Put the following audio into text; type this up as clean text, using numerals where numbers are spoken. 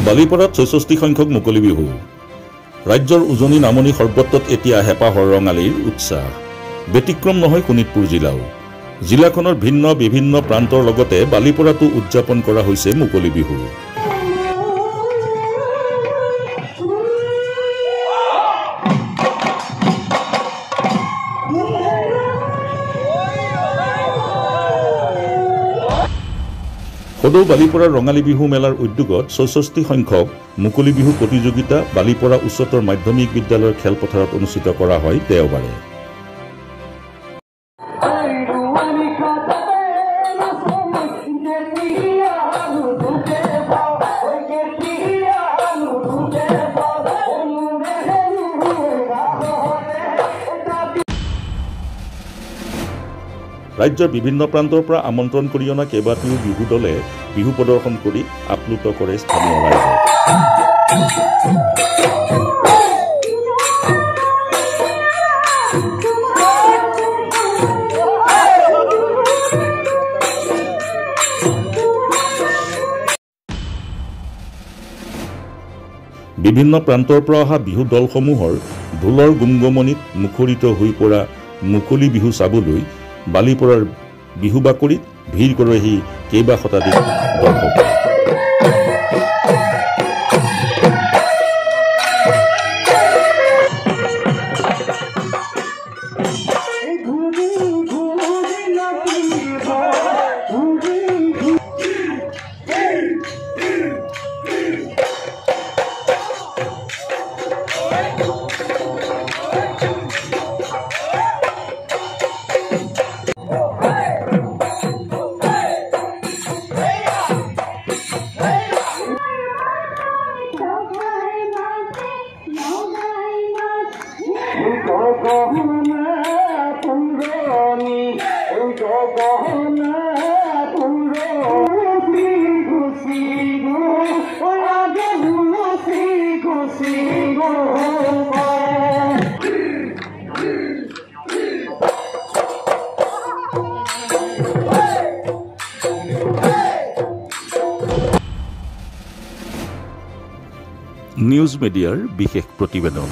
বালিপাৰাত ৬৬ সংখ্যক মুকলি বিহু। ৰাজ্যৰ উজনি নামনি সৰ্বত্ৰত এতিয়া হেঁপাহৰ ৰঙালীৰ উৎসাহ। ব্যতিক্ৰম নহয় শোণিতপুৰ জিলাও। জিলাখনৰ ভিন্ন বিভিন্ন প্ৰান্তৰ লগতে বালিপাৰাতো উদযাপন কৰা হৈছে মুকলি বিহু। সদৌ বালিপাৰাৰ ৰঙালী বিহু মেলাৰ উদ্যোগত ৬৬ সংখ্যক মুকলি বিহু প্ৰতিযোগিতা বালিপাৰা উচ্চতৰ মাধ্যমিক বিদ্যালয়ৰ খেলপথাৰত অনুষ্ঠিত কৰা হয় দেওবাৰে। ৰাজ্যৰ বিভিন্ন প্ৰান্তৰ পৰা আমন্ত্ৰণ কৰি অনা কেইবাটিও বিহু দলে বিহু প্ৰদৰ্শন কৰি আপ্লুত কৰে স্থানীয় ৰাইজক। বিভিন্ন প্ৰান্তৰ পৰা অহা বিহু দলসমূহৰ ঢোলৰ গুমগুমনিত মুখৰিত হৈ পৰা মুকলি বিহু চাবলৈ বালিপাৰাৰ বিহু বাকৰিত ভিৰ কৰেহি কেইবা শতাধিক দৰ্শক। নিউজ মিডিয়াৰ বিশেষ প্ৰতিবেদন।